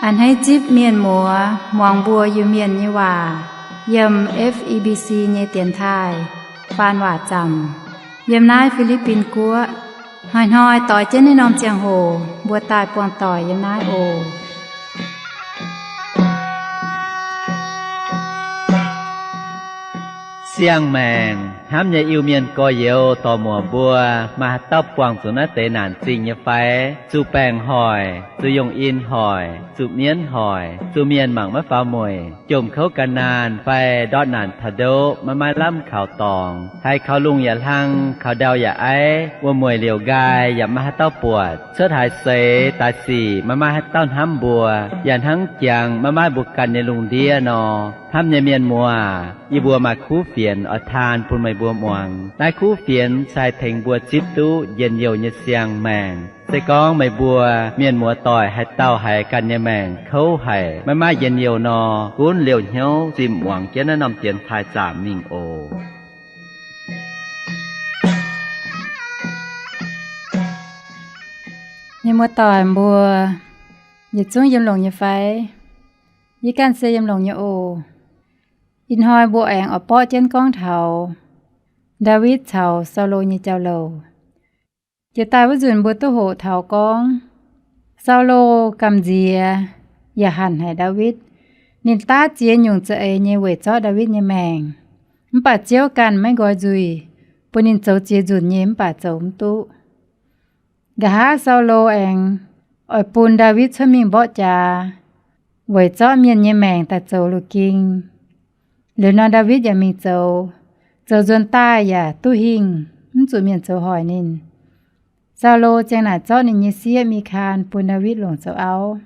A'hneiv zipv mienh muoz muangx mbuo Iu-Mienh nyei waac yiem F E B C nyei dienx taaih faan waac zaamc yiem naaiv Fi^li^bin Guoqv. Hnoi-hnoi doix jienv naaiv norm ziangh hoc mbuo daaih buangh doic yiem naaiv oc. Siang-maengc hnamv nyei Iu-Mienh gorx-youz dorc-muoc mbuo, maaih haaix dauh buangh zuqc naaiv deix naanc zingh nyei fai? Zuqc baengc hoic, zuqc yongh in hoic, zuqc mienv hoic, zuqc mienh mangc maiv faaux mueic, jomc kouv gan naanh fai ndortv naanc taux ndoqv maiv maaih lamh kaux dorngx, haiz kaux lungh yaac hlang, kaux ndau yaac aiv, wuom-mueic liouc nqaai yaac maiv maaih haaix dauh buatc, cuotv haaix seix daaih sic maiv maaih haaix dauh hnamv mbuo, yaac hnangv jangx maiv maaih mbuo ganh nyei lungh ndiev nor. Hnamv nyei mienh muoz, yie mbuo maaih kuv fienx oix taan bun meih mbuo muangx. Naaiv kuv fienx se haih tengx mbuo zipv duqv njien-youh nyei siang-maengc. Se gorngv meih mbuo mienh muoz doic haaix dauh haiz ganh nyei maengc kouv haic, maiv maaih njien-youh nor, gunv liouh hnyouv zimh muangx jienv naaiv norm dienx taaih zaamc mingh oc. Mienh muoz doic mbuo, yietc zungv yiem longx nyei fai? Yie ganh se yiem longx nyei oc. Ih hnoi mbuo aengx oix borqv jienv gorngv taux Ndaawitv caux Saulo nyei jauv-louc. Jiex daaih wuov nzunc mbuo duqv hoqc taux gorngv, Saulo gamh nziex yaac hanc haic Ndaawitv. Ninh daav ziex nyungc za'eix nyei weic zorqv Ndaawitv nyei maengc. Mv baac Ziouv ganh maiv nqoi nzuih, bun ninh zoux ziex nzunc nyei mv baac zoux mv duqv. Nqa'haav Saulo aengx oix bun Ndaawitv cuotv mingh mborqv jaax, weic zorqv mienh nyei maengc daaih zoux la'ging. Liuz nor Ndaawitv yaac mingh zoux, zoux nzuonx daaih yaac duqv hingh, mv zuqc mienh zoux hoic ninh. Saulo ziang naaic zorqv ninh nyei sieqv Mikaan bun Ndaawitv longc zoux auv.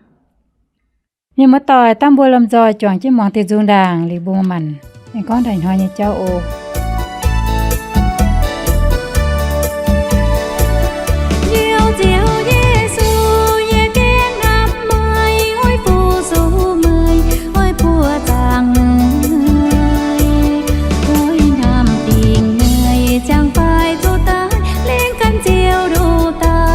Mienh muoz-doic, dangh mbuo lomh nzoih juangc jienv muangx deix nzung ndaangc liuz mbuo manc aengx gorngv daaih hnoi nyei jauv oc. Ziouv, Ziouv Yesu, yie gengh hnamv meih, oix fu-sux meih, oix buoqc zaangc meih. Oix hnamv dingc meih, ziangh faix zuqc daaih, lengc ganh Ziouv nduqc daaih.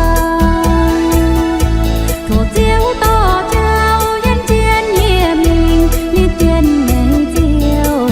Tov Ziouv dorh jauv yienc jienv yie mingh, yie jienv meih Ziouv.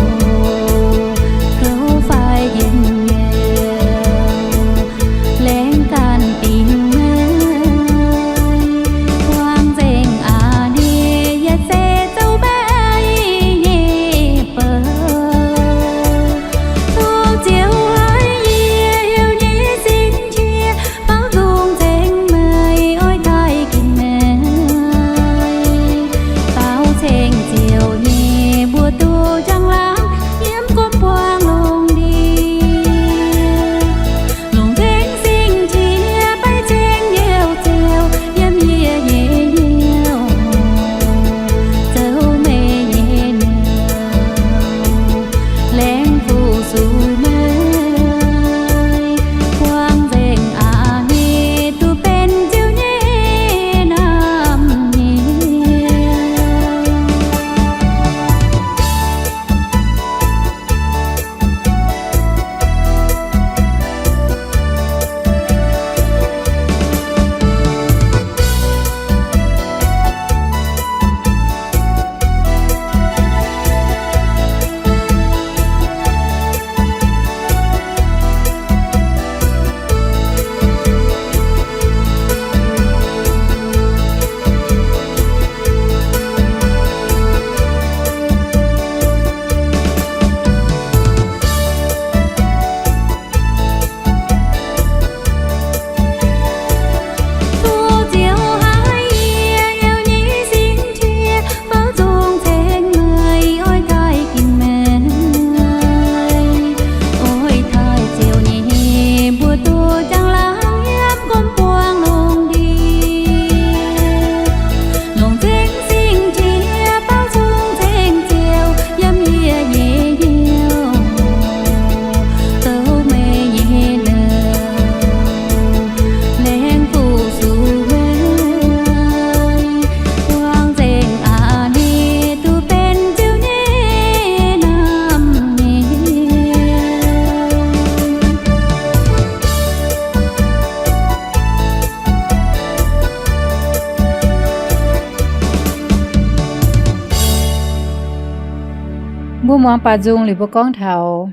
Mbuo muangx baaux nzung liuz mbuo gorngv taux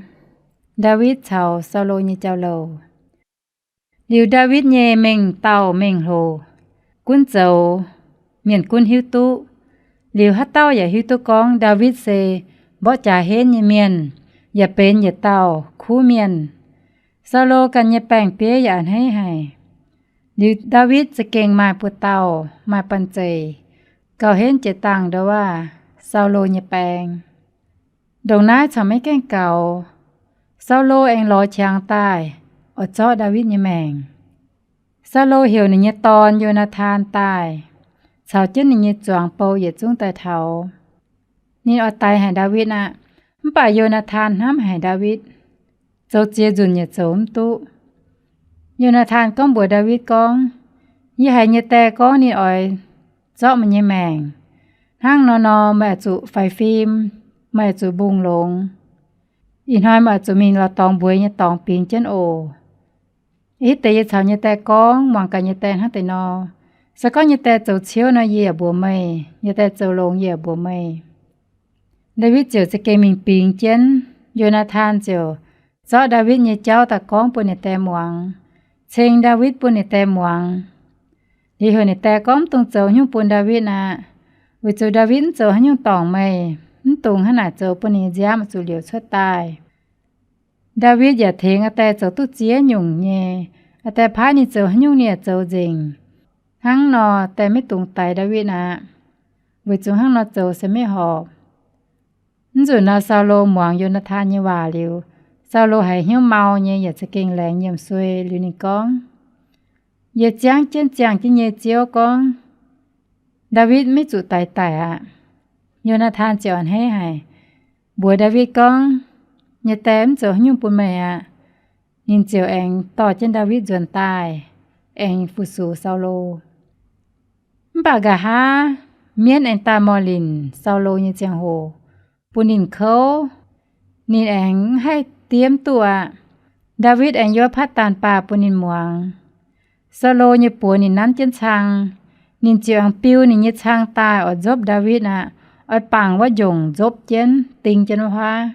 Ndaawitv caux Saulo nyei jauv-louc. Liuz Ndaawitv nyei mengh dauh mengh hlo gunv zoux, mienh gunv hiuv duqv. Liuz haaix dauh yaac hiuv duqv gorngv Ndaawitv se mborqv jaax henv nyei mienh, yaac benx yietc dauh kuv mienh. Saulo ganh nyei baeng-bieiv yaac a'hneiv haic. Liuz Ndaawitv za'gengh maaih buoz-dauh, maaih banh zeic, gauh henv jiex dangh ndo waac Saulo nyei baeng. Ndongc naaiv corc maiv gaengh gaux, Saulo aengx lorz qangx daaih oix zorqv Ndaawitv nyei maengc. Saulo heuc ninh nyei dorn Yonathan daaih, caux jienv ninh nyei zuangx bou yietc zungv daaih taux. Ninh oix daix haic Ndaawitv aqv. Mv baac Yonathan hnamv haic Ndaawitv, zoux ziex nzunc yaac zoux mv duqv. Yonathan gorngv mbuox Ndaawitv gorngv, Yie haiz nyei die gorngv ninh oix zorqv meih nyei maengc. Hnangv nor nor meih oix zuqc faix fim, meih oix zuqc mbungh longx. Ih hnoi meih oix zuqc mingh lorz dorngx mbueix nyei dorngx bingx jienv oc. Hitv deix yie caux nyei die gorngv, muangx gaax nyei die hnangv deix nor. Se gorngv nyei die zoux ciouv nor, yie yaac mbuox meih. Nyei die zoux longx, yie yaac mbuox meih. Ndaawitv ziouc za'gengh mingh bingx jienv. Yonathan ziouc zorqv Ndaawitv nyei jauv daaih gorngv bun ninh die muangx, ceng Ndaawitv bun ninh die muangx. Liuz heuc ninh die gorngv, Mv dungx zoux haaix nyungc bun Ndaawitv aqv, weic zuqc Ndaawitv mv zoux haaix nyungc dorngc meih, mv dungx hnangv naaic zoux bun ninh nyei nziaamv oix zuqc liouc cuotv daaih. Ndaawitv yaac tengx a'deix zoux duqv ziex nyungc nyei. A'deix paaiv ninh zoux haaix nyungc ninh yaac zoux nzengc. Hnangv nor die maiv dungx daix Ndaawitv aqv, weic zuqc hnangv nor zoux se maiv horpc. Mv nzunc nor Saulo muangx Yonathan nyei waac liuz, Saulo haiz hnyouv mau nyei yaac za'gengh laengz nyiemc suei. Liuz ninh gorngv, Yie ziangv jienv ziangh jienv nyei Ziouv gorngv, Ndaawitv maiv zuqc daix daic aqv. Yonathan ziouc a'hneiv haic, mbuox Ndaawitv gorngv, Nyei die mv zoux haaix nyungc bun meih aqv. Ninh ziouc aengx dorh jienv Ndaawitv nzuonx daaih, aengx fu-sux Saulo. Mv baac nqa'haav mienv aengx daaih mor linc Saulo nyei ziangh hoc, bun ninh kouv, ninh aengx mv haih diemv duqv aqv. Ndaawitv aengx yiem wuov patv daanh baah bun ninh muangx. Saulo nyei buoz ninh nanv jienv cang, ninh ziouc aengx biu ninh nyei cang daaih oix nzopv Ndaawitv aqv, oix bangc wuov njongc nzopv jienv, ding jienv wuov huaav.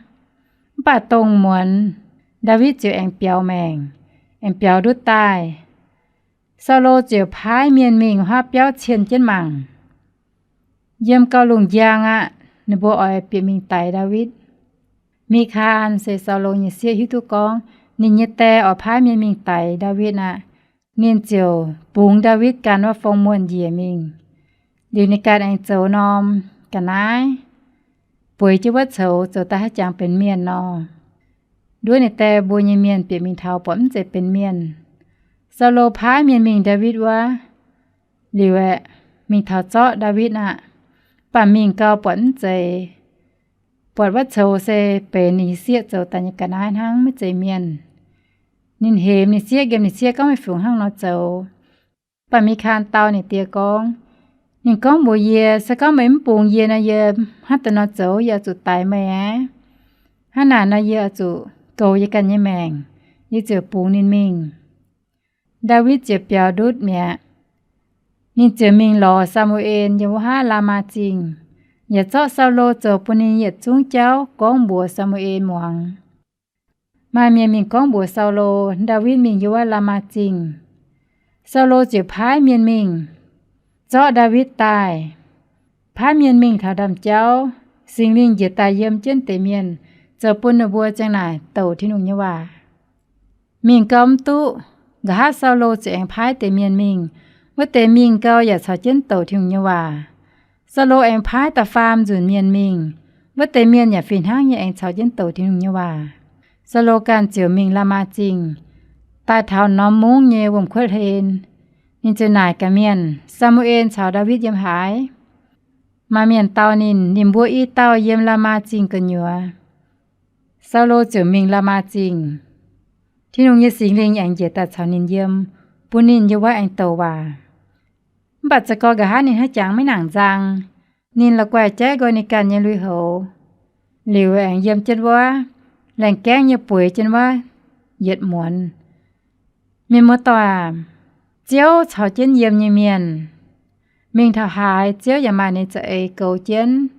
Mv baac dongh muonz, Ndaawitv ziouc aengx biaux maengc, aengx biaux ndutv daaih. Saulo ziouc paaiv mienh mingh wuov huaav biauv cien jienv mangc. Yiem gauh lungh njang aqv, ninh mbuo oix bieqc mingh daix Ndaawitv. Mikaan se Saulo nyei sieqv hiuv duqv gorngv ninh nyei die oix paaiv mienh mingh daix Ndaawitv aqv. Ninh ziouc bungx Ndaawitv gan wuov fong muonh njiec mingh. Liuz ninh ganh aengx zoux norm ga'naaiv, bueix jienv wuov coux zoux daaih haaix jangx benx mienh nor. Nduov ninh die mbuo nyei mienh bieqc mingh taux buatc mv zeiz benx mienh. Saulo paaiv mienh mingh Ndaawitv wuov. Liuz aeqv, mingh taux zorqv Ndaawitv aqv. Mv baac mingh gau buatc mv zeiz. Buatc wuov coux se benx ninh sieqv zoux daaih nyei ga'naaiv hnangv, maiv zeiz mienh. Ninh hemx ninh sieqv, nqemh ninh sieqv gorngv, Meih fungc hnangv nor zoux? Mv baac Mikaan dau ninh die gorngv, ninh gorngv mbuox yie, Se gorngv meih mv bungx yie nor, yie hnangv deix nor zoux, yie oix zuqc daix meih aqv. Hnangv naaic nor yie oix zuqc goux yie ganh nyei maengc. Yie ziouc bungx ninh mingh. Ndaawitv ziouc biaux ndutv mi'aqv. Ninh ziouc mingh lorz Saa^mu^en yiem wuov haav Laamaa Zingh, yaac zorqv Saulo zoux bun ninh yietc zungv jauv gorngv mbuox Saa^mu^en muangx. Maaih mienh mingh gorngv mbuox Saulo, Ndaawitv mingh yiem wuov Laamaa Zingh. Saulo ziouc paaiv mienh mingh zorqv Ndaawitv daaih. Paaiv mienh mingh taux ndaamv-jauv, Singx Lingh njiec daaih yiem jienv deix mienh, zoux bun ninh mbuo ziang naaic douc Tin-Hungh nyei waac. Mingh gau mv duqv, nqa'haav Saulo ziouc aengx paaiv deix mienh mingh. Wuov deix mingh gau yaac caux jienv douc Tin-Hungh nyei waac. Saulo aengx paaiv da'faam nzunc mienh mingh. Wuov deix mienh yaac fih hnangv nyei aengx caux jienv douc Tin-Hungh nyei waac. Saulo ganh ziouc mingh Laamaa Zingh, daaih taux norm mungv nyei wuom-kuotv hlen. Ninh ziouc naaic gaax mienh, Saa^mu^en caux Ndaawitv yiem haaix? Maaih mienh dau ninh, ninh mbuo i dauh yiem Laamaa Zingh gu'nyuoz. Saulo ziouc mingh Laamaa Zingh. Tin-Hungh nyei Singx Lingh aengx njiec daaih caux ninh yiem, bun ninh yiem wuov aengx douc waac. Mv baac za'gengh nqa'haav ninh hnangv jangx maiv nangc nzang. Ninh la'guaih jaiv nqoi ninh ganh nyei lui-houx, liuz aengx yiem jienv wuov, laengh gaengv nyei bueix jienv wuov yietc muonz. Mienh muoz-doic aac, Ziouv caux jienv yiem nyei mienh, mingh taux haaix Ziouv yaac maaih ninh za'eix goux jienv,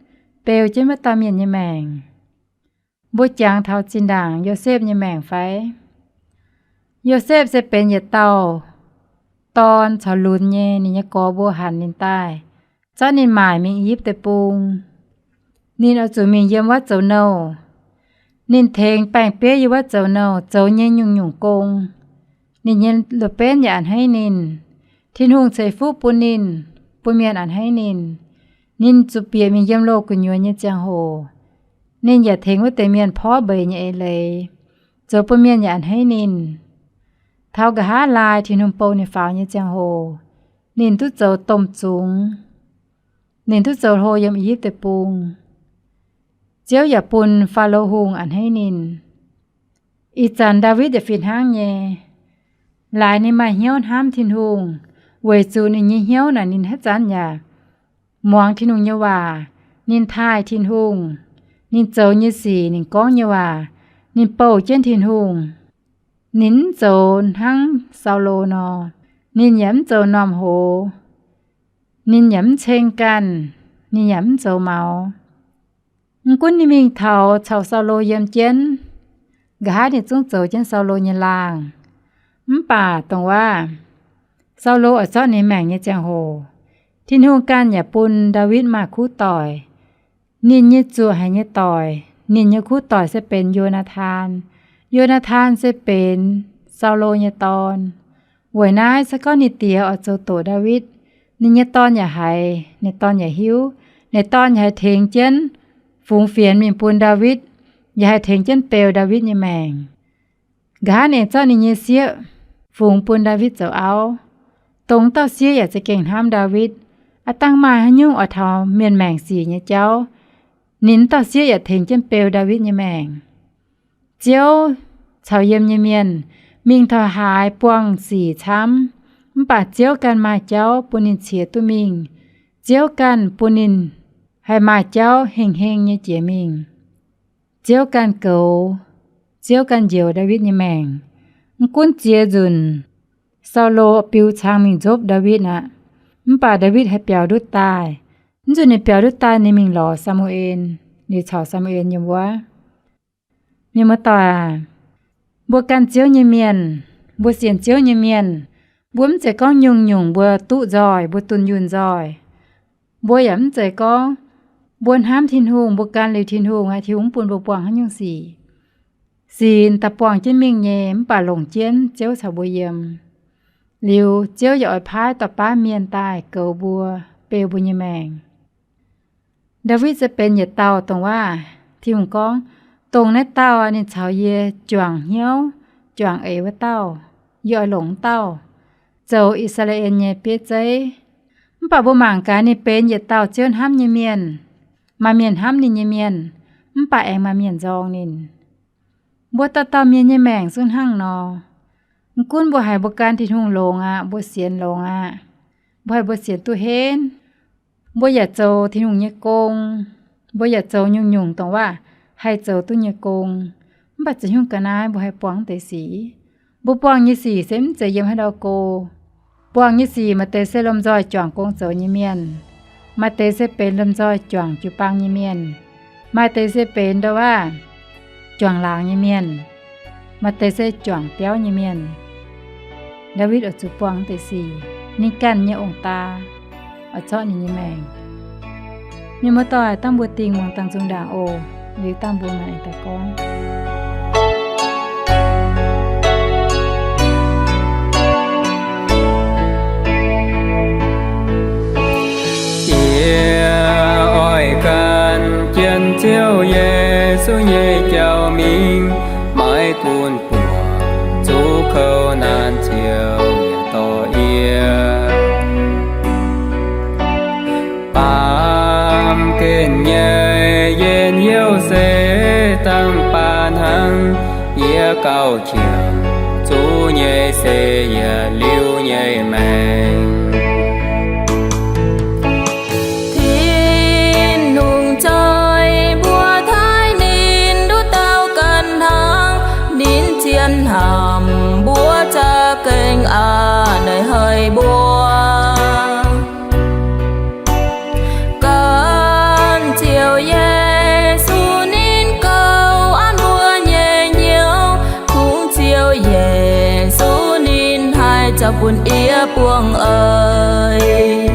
beu jienv wuov dauh mienh nyei maengc. Mbuo jangx taux zinh ndaangc Yosepv nyei maengc fai? Yosepv se benx yietc dauh dorn caux lunx nyei. Ninh nyei gorx mbuo hanc ninh daaih, zorqv ninh maaic mingh I^yipv Deic-Bung. Ninh oix zuqc mingh yiem wuov zoux nouh. Ninh tengx baeng-bieiv yiem wuov zoux nouh zoux nyei nyungc-nyungc gong. Ninh nyei loz-benv yaac a'hneiv ninh. Tin-Hungh ceix fuqv bun ninh, bun mienh a'hneiv ninh. Ninh zuqc bieqc mingh yiem loz gu'nyuoz nyei ziangh hoc, ninh yaac tengx wuov deix mienh porv mbeix nyei eix leiz, zoux bun mienh yaac a'hneiv ninh. Taux nqa'haav laai Tin-Hungh bou ninh faaux nyei ziangh hoc, ninh duqv zoux domh zungx. Ninh duqv zoux hlo yiem I^yipv Deic-Bung. Ziouv yaac bun Faalo Hungh a'hneiv ninh. Ih zanc Ndaawitv yaac fih hnangv nyei. Laaix ninh maaih hnyouv hnamv Tin-Hungh, weic zuqc ninh nyei hnyouv naaic ninh haaix zanc yaac muangx Tin-Hungh nyei waac, ninh taaih Tin-Hungh, ninh zoux nyei sic, ninh gorngv nyei waac, ninh bouh jienv Tin-Hungh. Ninh mv zoux hnangv Saulo nor, ninh yaac mv zoux m'normh hoz, ninh yaac mv ceng ganh, ninh yaac mv zoux maux. Mv gunv ninh mingh taux caux Saulo yiem jienv, nqa'haav ninh zungv zoux jienv Saulo nyei laangh. Mv baac dongh waac Saulo oix zorqv ninh maengc nyei ziangh hoc, Tin-Hungh ganh yaac bun Ndaawitv maaih kuv doic. Ninh nyei zuoqc haic nyei doic, ninh nyei kuv doic se benx Yo^naa^tan. Yo^naa^tan se benx Saulo nyei dorn. Weic naaiv se gorngv ninh diex oix zoux doqc Ndaawitv, ninh nyei dorn yaac haiz, ninh dorn yaac hiuv, ninh dorn yaac haih tengx jienv fungx fienx mingh bun Ndaawitv, yaac haih tengx jienv beu Ndaawitv nyei maengc. Nqa'haav ninh zorqv ninh nyei sieqv fungx bun Ndaawitv zoux auv. Dongh dauh sieqv yaac za'gengh hnamv Ndaawitv. Aav dangh maaih haaix nyungc oix taux mienh maengc sic nyei jauv, ninh dauh sieqv yaac tengx jienv beu Ndaawitv nyei maengc. Ziouv caux yiem nyei mienh mingh taux haaix buangh sic camv, mv baac Ziouv ganh maaih jauv bun ninh qiex duqv mingh. Ziouv ganh bun ninh haih maaih jauv heng-heng nyei jiex mingh. Ziouv ganh goux, Ziouv ganh njoux Ndaawitv nyei maengc. Mv gunv ziex nzunc Saulo biux cang mingh nzopv Ndaawitv aqv, mv baac Ndaawitv haih biaux ndutv daaih. Mv nzunc ninh biaux ndutv daaih, ninh mingh lorz Saa^mu^en, liuz caux Saa^mu^en yiem wuov. Mienh muoz-doic aac, mbuo gan Ziouv nyei mienh, mbuo sienx Ziouv nyei mienh, mbuo mv zeiz gorngv nyungc-nyungc mbuo duqv nzoih, mbuo dunh yunh nzoih. Mbuo yaac mv zeiz gorngv mbuo hnamv Tin-Hungh, mbuo gan liuz Tin-Hungh aqv, Tin-Hungh mv bun mbuo buangh haaix nyungc sic. Sic daaih buangh jienv mingh nyei, mv baac longc jienv Ziouv caux mbuo yiem. Liuz Ziouv yaac oix paaiv dauh baav mienh daaih goux mbuo, beu mbuo nyei maengc. Ndaawitv se benx yietc dauh dongh waac Tin-Hungh gorngv, dongh naaiv dauh ninh caux yie juangc hnyouv, juangc eix wuov dauh, yie oix longc wuov dauh zoux I^saa^laa^en nyei bieiv zeiv. Mv baac mbuo mangc gaax, ninh benx yietc dauh Ziouv hnamv nyei mienh. Maaih mienh hnamv ninh nyei mienh, mv baac aengx maaih mienh nzorng ninh. Mbuo dauh dauh mienh nyei maengc zungv hnangv nor. Mv gunv mbuo haiz mbuo gan Tin-Hungh longx aqv, mbuo sienx longx aqv, mbuo haiz mbuo sienx duqv henv, mbuo yaac zoux Tin-Hungh nyei gong, mbuo yaac zoux nyungc-nyungc dongh waac haih zoux duqv nyei gong, mv baac za'nyungc ga'naaiv mbuo haih buangh deix sic. Mbuo buangh nyei sic se mv zeiz yiem haaix ndau go. Buangh nyei sic maaih deix se lomh nzoih juangc gong zoux nyei mienh, maaih deix se benx lomh nzoih juangc jiu-baang nyei mienh, maaih deix se benx ndau waac juangc laangz nyei mienh, maaih deix se juangc biauv nyei mienh. Ndaawitv oix zuqc buangh deix sic, ninh ganh nyei ong-daa oix zorqv ninh nyei maengc. Mienh muoz-doic, dangh mbuo dingh muangx dangh nzung ndaangc oc. Liuz dangh mbuo maaih daaih gorngv. Yie oix gan jienv Ziouv Yesu nyei jauv mingh, maiv gunv buangh zuqc kouv naanc Ziouv yaac dorh yie. Baamh gen nyei njien-youh se dangh baav hnangv. Yie gauh qiex zuqc nyei se yietc liuz nyei maengc. Tin-Hungh zoih mbuo taaih ninh nduqc dauh ganh hnangv. Ninh zien hnamv mbuo za'gengh a'hneiv haic mbuo. Gan Ziouv Yesu ninh goux bun yie buangh eix.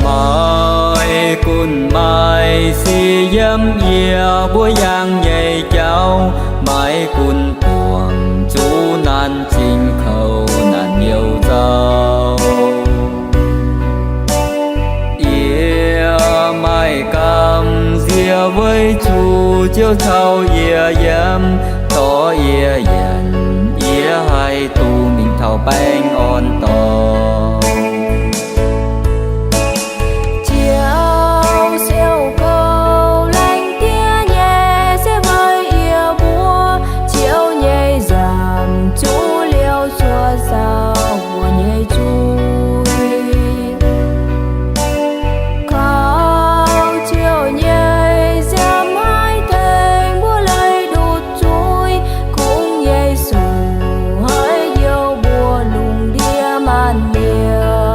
Maiv gunv maaih sic yiem yie, mbuo yangh nyei jauv, maiv gunv buangh zuqc naanc zingh kouv naanc youz nzauh. Yie maaih gamh nziex weic zuqc Ziouv caux yie yiem, dorh yie yienc, yie haih duqv mingh taux baengh orn dorngx. Ziouv siou kouv laengz diev nyei se weic yie mbuo, Ziouv nyei nziaamv zuqv liuz cuotv zaux mbuo nyei zuiz. Kaux Ziouv nyei nziaamv haih tengx mbuo leih ndutc zuiz, kungx Yesu haiz njoux mbuo lungh ndiev maanc mienh.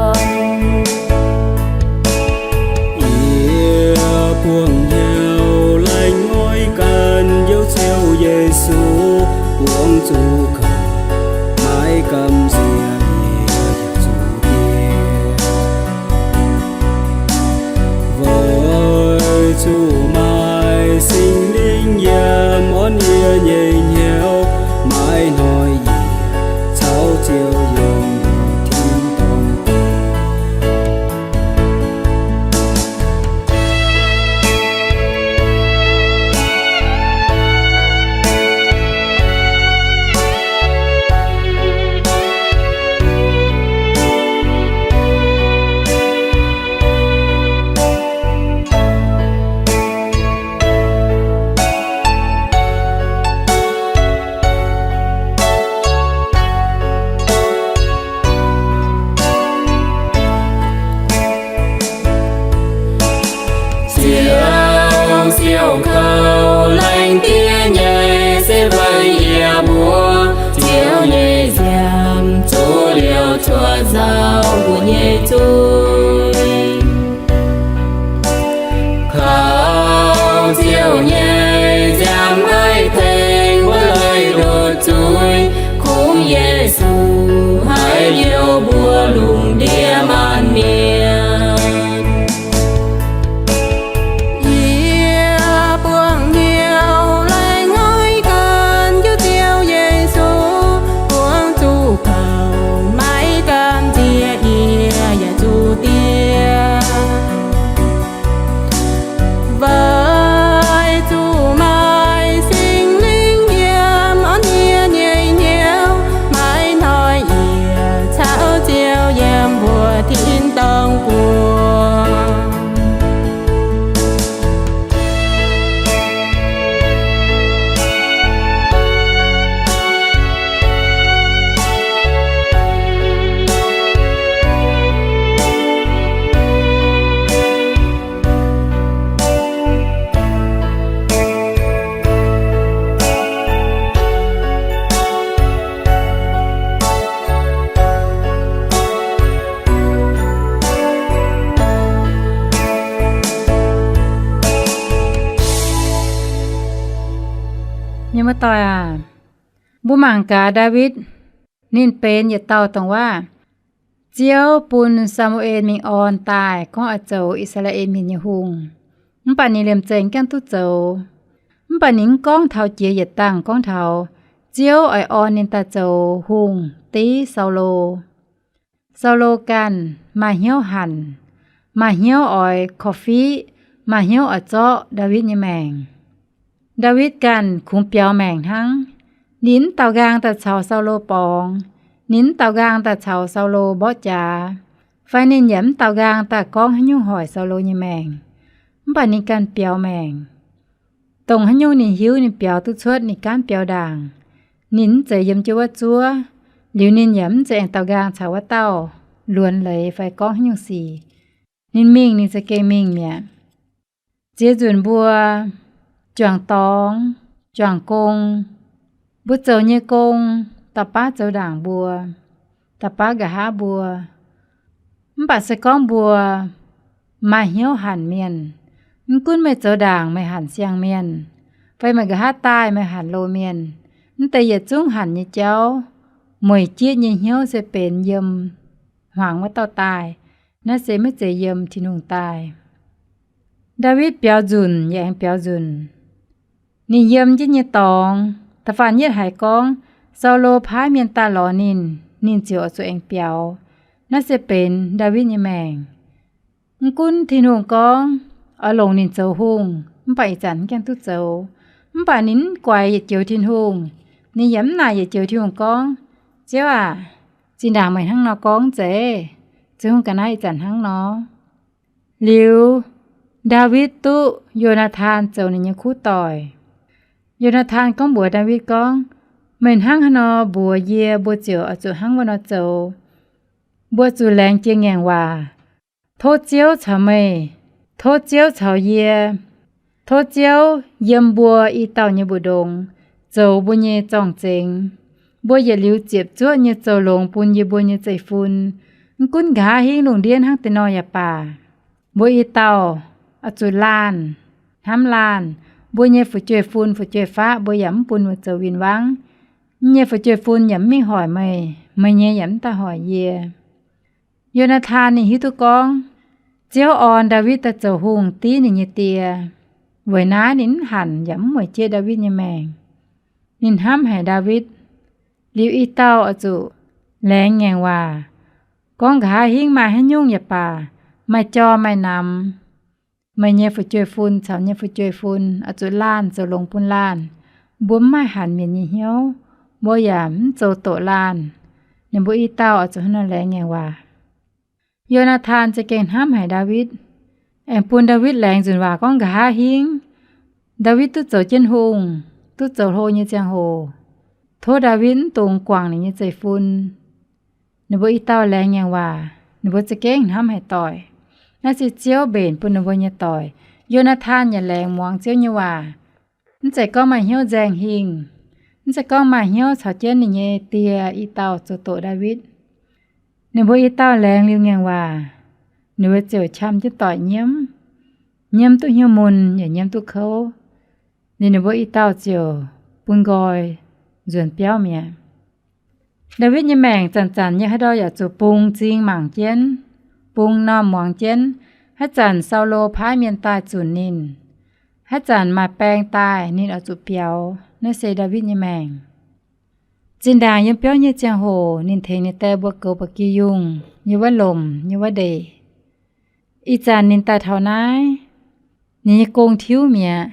Yie buangh hnyouv laengz oix ganh Njoux Ziouv Yesu, buangh zuqc kouv, maiv gamh nziex yie yaac zuqc diev. Weic zuqc maaih Singx Lingh yiem orn yie nyei hnyouv, maiv hnoi yie caux Ziouv yiem tin-dorngh. Ziouv siou kouv laengz diev nyei se weic yie mbuo, Ziouv nyei nziaamv zuqv liuz cuotv nzauh mbuo nyei zuiz. Kaux Ziouv nyei nziaamv haih tengx mbuo leih ndutc zuiz, kungx Yesu haiz njoux mbuo lungh ndiev maanc mienh. Yie buangh hnyouv laengz oix ganh Njoux Ziouv Yesu, buangh zuqc kouv maiv gamh nziex yie yaac zuqc diev. Weic zuqc maaih Singx Lingh yiem orn yie nyei hnyouv, maiv hnoi yie caux Ziouv yiem mbuo tin-dorngh buangh. Mienh muoz-doic aac, mbuo mangc gaax Ndaawitv, ninh benx yietc dauh dongh waac Ziouv bun Saa^mu^en mingh orn daaih gorngv oix zoux I^saa^laa^en Mienh nyei hungh. Mv baac ninh liemh zeih gaengh duqv zoux. Mv baac ninh mv gorngv taux jiex yietc dangh gorngv taux Ziouv oix orn ninh daaih zoux hungh div Saulo. Saulo ganh maaih hnyouv hanc, maaih hnyouv oix korv-fiqv, maaih hnyouv oix zorqv Ndaawitv nyei maengc. Ndaawitv ganh kungx biaux maengc hnangv. Ninh mv daaux nqaang daaih caux Saulo borngz. Ninh mv daaux nqaang daaih caux Saulo mborqv jaax, fai ninh yaac mv daaux nqaang daaih gorngv haaix nyungc hoic Saulo nyei maengc. Mv baac ninh ganh biaux maengc. Dongh haaix nyungc ninh hiuv ninh biaux duqv cuotv, ninh gaanv biaux ndaangc. Ninh mv zeiz yiem jienv wuov zuov. Liuz ninh yaac mv zeiz aengx daaux nqaang caux wuov dauh luonx leiz fai gorngv haaix nyungc sic. Ninh mingh ninh za'gengh mingh mi'aqv. Ziex nzunc mbuo juangc dorngx, juangc gong, mbuo zoux nyei gong, da'baav zoux ndaangc mbuo, da'baav nqa'haav mbuo. Mv baac se gorngv mbuo maaih hnyouv hanc mienh, mv gunv meih zoux ndaangc meih hanc siang-mienh, fai meih nqa'haav daaih meih hanc loz-mienh, mv deix yietc zungv hanc nyei jauv, mueic jieqv nyei hnyouv se benx yiem hmuangx wuov dauh daaih. Naaiv se maiv zeiz yiem Tin-Hungh daaih. Ndaawitv biaux nzunc yaac aengx biaux nzunc. Ninh yiem jienv nyei dorngx, da'faanh yietv haiz gorngv Saulo paaiv mienh daaih lorz ninh, ninh ziouc oix zuqc aengx biaux. Naaiv se benx Ndaawitv nyei maengc. Mv gunv Tin-Hungh gorngv oix longc ninh zoux hungh, mv baac ih zanc mv gaengh duqv zoux. Mv baac ninh mv guaix yietc joux Tin-Hungh. Ninh yaac mv naaic yietc joux Tin-Hungh gorngv, Ziouv aac, zinh ndaangc meih hnangv nor gorngv zeiz, Tin-Hungh ga'naaiv ih zanc hnangv nor. Liuz, Ndaawitv duqv Yo^naa^tan zoux ninh nyei kuv doic. Yo^naa^tan gorngv mbuox Ndaawitv gorngv, Meih hnangv haaix nor mbuox yie, mbuo ziouc oix zuqc hnangv wuov nor zoux. Mbuo zuqc laengz jiex ngaengc waac. Tov Ziouv caux meih, tov Ziouv caux yie, tov Ziouv yiem mbuo i dauh nyei mbu'ndongx zoux mbuo nyei zorng-zengx. Mbuo yietc liuz ziepc zuoqv nyei zoux longx bun yie mbuo nyei zeiv-fun. Mv gunv nqa'haav hingv lungh ndiev hnangv deix nor yaac baac, mbuo i dauh oix zuqc laanh, hnamv laanh. Mbuo nyei fu'jueiv-fun fu'jueiv-faqv mbuo yaac mv bun mbuo zoux win-wangv. Yie nyei fu'jueiv-fun yaac mv mingh hoic meih, meih nyei yaac mv daaih hoic yie. Yo^naa^tan ninh hiuv duqv gorngv, Ziouv orn Ndaawitv daaih zoux hungh div ninh nyei die. Weic naaiv ninh mv hanc yaac mv mueic jieqv Ndaawitv nyei maengc. Ninh hnamv haic Ndaawitv. Liuz i dauh oix zuqc laengz ngaengc waac, gorngv nqa'haav hingv maaih haaix nyungc yaac baac, maaih jor maaih namx, meih nyei fu'jueiv-fun caux nyei fu'jueiv-fun oix zuqc laanh zoux longx bun laanh. Mbuo mv maaih hanc mienh nyei hnyouv, mbuo yaac mv zoux doqc laanh. Ninh mbuo i dauh oix zuqc hnangv nor laengz ngaengc waac. Yo^naa^tan za'gengh hnamv haic Ndaawitv, aengx bun Ndaawitv laengz nzunc waac gorngv nqa'haav hingv Ndaawitv duqv zoux jienv hungh, duqv zoux hlo nyei ziangh hoc, tov Ndaawitv mv dungx guangc ninh nyei zeiv-fun. Ninh mbuo i dauh laengz ngaengc waac, ninh mbuo za'gengh hnamv haic doic. Naaiv se Ziouv mbenc bun ninh mbuo nyei doic. Yo^naa^tan yaac laengz muangx Ziouv nyei waac. Mv zeiz gorngv maaih hnyouv nzaeng hingh, mv zeiz gorngv maaih hnyouv caux jienv ninh nyei die i dauh zoux doqc Ndaawitv. Ninh mbuo i dauh laengz liuz ngaengc waac, ninh mbuo ziouc qam jienv doic nyiemv, nyiemv duqv hnyouv mun yaac nyiemv duqv kouv. Liuz ninh mbuo i dauh ziouc bun nqoi nzuonx biauv mi'aqv. Ndaawitv nyei maengc zanc-zanc nyei haaix ndau yaac zuqc bungx m'zing mangc jienv, bungx m'normh muangx jienv. Haaix zanc Saulo paaiv mienh daaih zunc ninh, haaix zanc maaih baeng daaih ninh oix zuqc biaux. Naaiv se Ndaawitv nyei maengc. Zinh ndaangc yiem biauv nyei ziangh hoc ninh tengx ninh die mbuo goux ba'gi yungh nyei wuov lomc nyei wuov ndeic. Ih zanc ninh daaih taux naaiv, ninh nyei gong tiuv mi'aqv,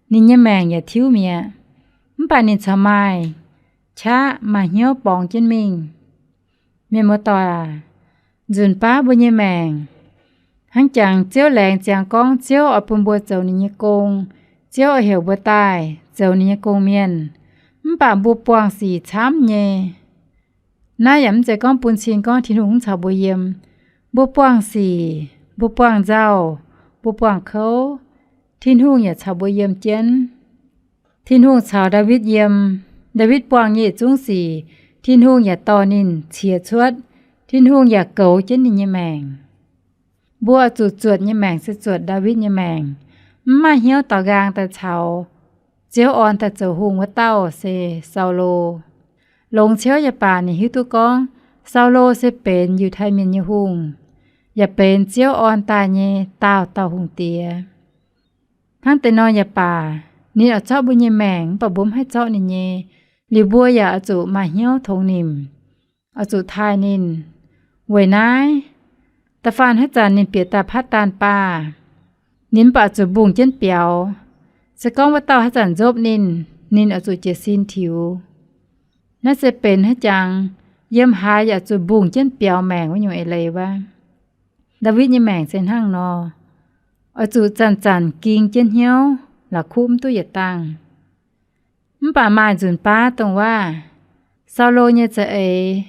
ninh nyei maengc yaac tiuv mi'aqv. Mv baac ninh corc maaih qaqv maaih hnyouv borngz jienv mingh. Mienh muoz-doic aac, nzunc baav mbuo nyei maengc hnangv jangx Ziouv laengz ziangx gorngv Ziouv oix bun mbuo zoux ninh nyei gong, Ziouv oix heuc mbuo daaih zoux ninh nyei gong-mienh. Mv baac mbuo buangh sic camv nyei. Naaiv yaac mv zeiz gorngv bun cing gorngv Tin-Hungh mv caux mbuo yiem. Mbuo buangh sic, mbuo buangh nzauh, mbuo buangh kouv, Tin-Hungh yaac caux mbuo yiem jienv. Tin-Hungh caux Ndaawitv yiem. Ndaawitv buangh nyei yietc zungv sic, Tin-Hungh yaac dorh ninh ciex cuotv. Tin-Hungh yaac goux jienv ninh nyei maengc. Mbuo oix zuqc zuotc nyei maengc se zuotc Ndaawitv nyei maengc. Mv maaih hnyouv daaux nqaang daaih caux Ziouv orn daaih zoux hungh wuov dauh se Saulo. Longx ciouv yaac baac ninh hiuv duqv gorngv Saulo se benx Yiutai Mienh nyei hungh, yaac benx Ziouv orn daaih nyei daauh dauh hungh diex. Hnangv deix nor yaac baac, ninh oix zorqv mbuo nyei maengc, mv baac mbuo mv haih zorqv ninh nyei. Liuz mbuo yaac oix zuqc maaih hnyouv tongx nimc, oix zuqc taaih ninh. Weic naaiv, da'faanh haaix zanc ninh bieqc daaih patv daanh baah, ninh mv baac zuqc mbungh jienv biaux. Se gorngv wuov dauh haaix zanc nzopv ninh, ninh oix zuqc jiez sin tiux. Naaiv se benx haaix jangx, yiem haaix yaac zuqc mbungh jienv biaux maengc wuov nyungc eix leiz wuov. Ndaawitv nyei maengc se hnangv nor, oix zuqc zanc-zanc ging jienv hnyouv, la'kuqv mv duqv yietc dangh. Mv baac maaih nzunc baav dongh waac, Saulo nyei za'eix,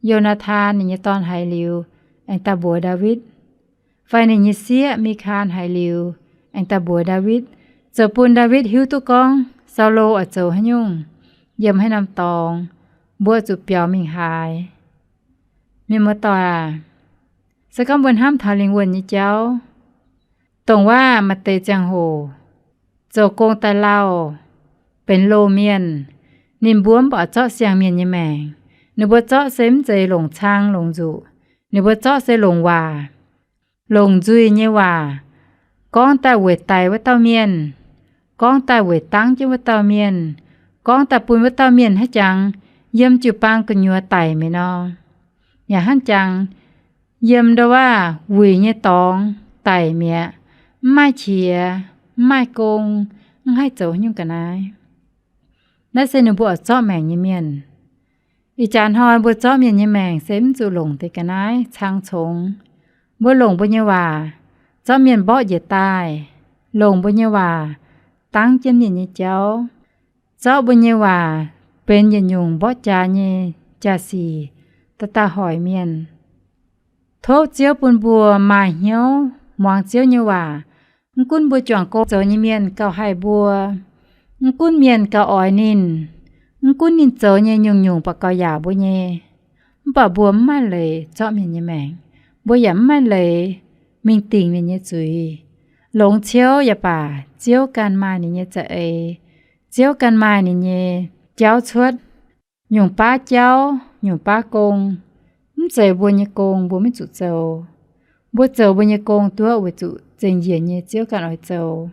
Yo^naa^tan, ninh nyei dorn haiz liuz, aengx daaih mbuox Ndaawitv, fai ninh nyei sieqv, Mikaan, haiz liuz, aengx daaih mbuox Ndaawitv, zoux bun Ndaawitv hiuv duqv gorngv Saulo oix zoux haaix nyungc, yiem haaix norm dorngx, mbuo zuqc biaux mingh haaix. Mienh muoz-doic aac, se gorngv mbuo hnamv taux lingh wuonh nyei jauv, dongh waac maaih deix ziangh hoc zoux gong daaih lauh, benx loz-mienh, ninh mbuo mv baac zorqv siang-mienh nyei maengc. Ninh mbuo zorqv se mv zeiz longc cang longc nzuqc. Ninh mbuo zorqv se longc waac, longc nzuih nyei waac, gorngv daaih weic daic wuov dauh mienh, gorngv daaih weic dangv jienv wuov dauh mienh, gorngv daaih bun wuov dauh mienh hnangv jangx yiem jiu-baang gu'nyuoz daic mi'aqv nor. Yaac hnangv jangx yiem ndo waav wuic nyei dorngx daic mi'aqv, mv maaih qiex, mv maaih gong, mv haih zoux nyungc ga'naaiv. Naaiv se ninh mbuo oix zorqv maengc nyei mienh. Ih jaax hnoi mbuo zorqv mienh nyei maengc se mv zuqc longc deix ga'naaiv cang congx. Mbuo longc mbuo nyei waac zorqv mienh mborqv njiec daaih, longc mbuo nyei waac dangv jienv mienh nyei jauv, zorqv mbuo nyei waac benx yietc nyungc mborqv jaax nyei jaa-sic daaih daaih hoic mienh. Tov Ziouv bun mbuo maaih hnyouv muangx Ziouv nyei waac. Mv gunv mbuo juangc gong zoux nyei mienh gauh haih mbuo, mv gunv mienh gauh oix ninh, mv gunv ninh zoux nyei nyungc-nyungc baac gauh yaac mbuo nyei, mv baac mbuo mv maaih leiz zorqv mienh nyei maengc. Mbuo yaac mv maaih leiz mingh dingc mienh nyei zuiz. Longx ciouv yaac baac Ziouv ganh maaih ninh nyei za'eix. Ziouv ganh maaih ninh nyei jauv cuotv. Nyungc baav jauv, nyungc baav gong, mv zeiz mbuo nyei gong, mbuo maiv zuqc zoux. Mbuo zoux mbuo nyei gong duqv weic zuqc zengc njiec nyei Ziouv ganh oix zoux.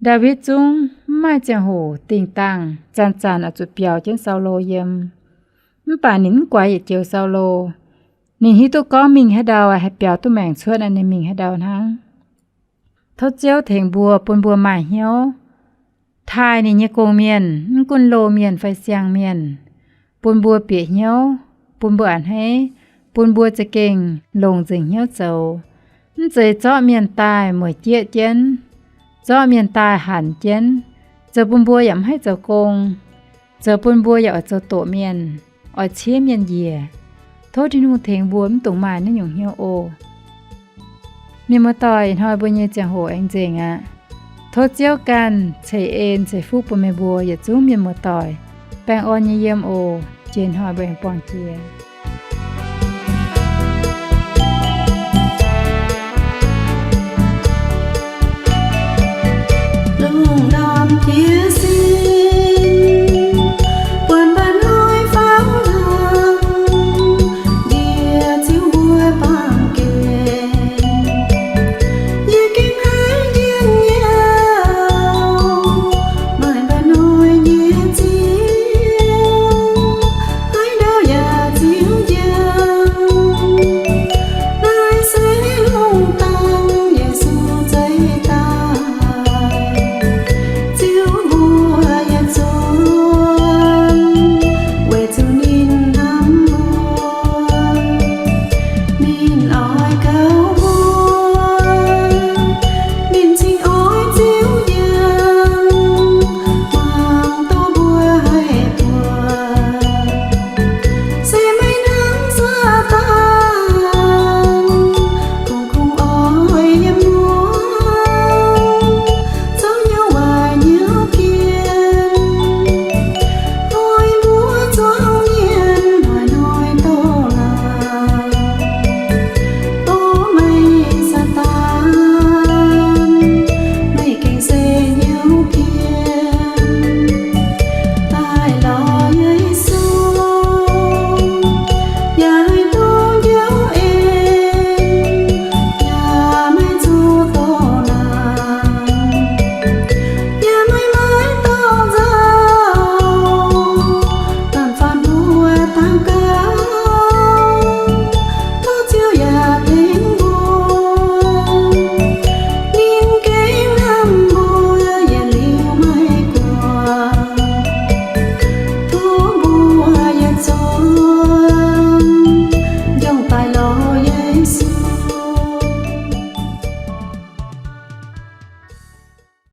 Ndaawitv zungv mv maaih ziangh hoc dingh dangh zanc-zanc oix zuqc biaux jienv Saulo yiem. Mv baac ninh mv guaix yietc joux Saulo. Ninh hiuv duqv gorngv mingh haaix ndau haih biaux duqv maengc cuotv nor, ninh mingh haaix ndau hnangv. Tov Ziouv tengx mbuo, bun mbuo maaih hnyouv taaih ninh nyei gong-mienh, mv gunv loz-mienh fai siang-mienh, bun mbuo bieqc hnyouv, bun mbuo a'hneiv, bun mbuo za'gengh longc nzengc hnyouv zoux. Mv zeiz zorqv mienh daaih mueic jieqv jienv, zorqv mienh daaih hanc jienv, zoux bun mbuo yaac mv haih zoux gong, zoux bun mbuo yaac oix zoux doqc mienh, oix ciev mienh njiec. Tov Tin-Hungh tengx mbuo mv dungx maaih naaiv nyungc hnyouv oc. Mienh muoz-doic, ih hnoi mbuo nyei ziangh hoc aengx nzengc aqv. Tov Ziouv ganh ceix en ceix fuqv bun meih mbuo yietc zungv mienh muoz-doic baengh orn nyei yiem oc. Jiex hnoi mbuo aengx buangh jiex.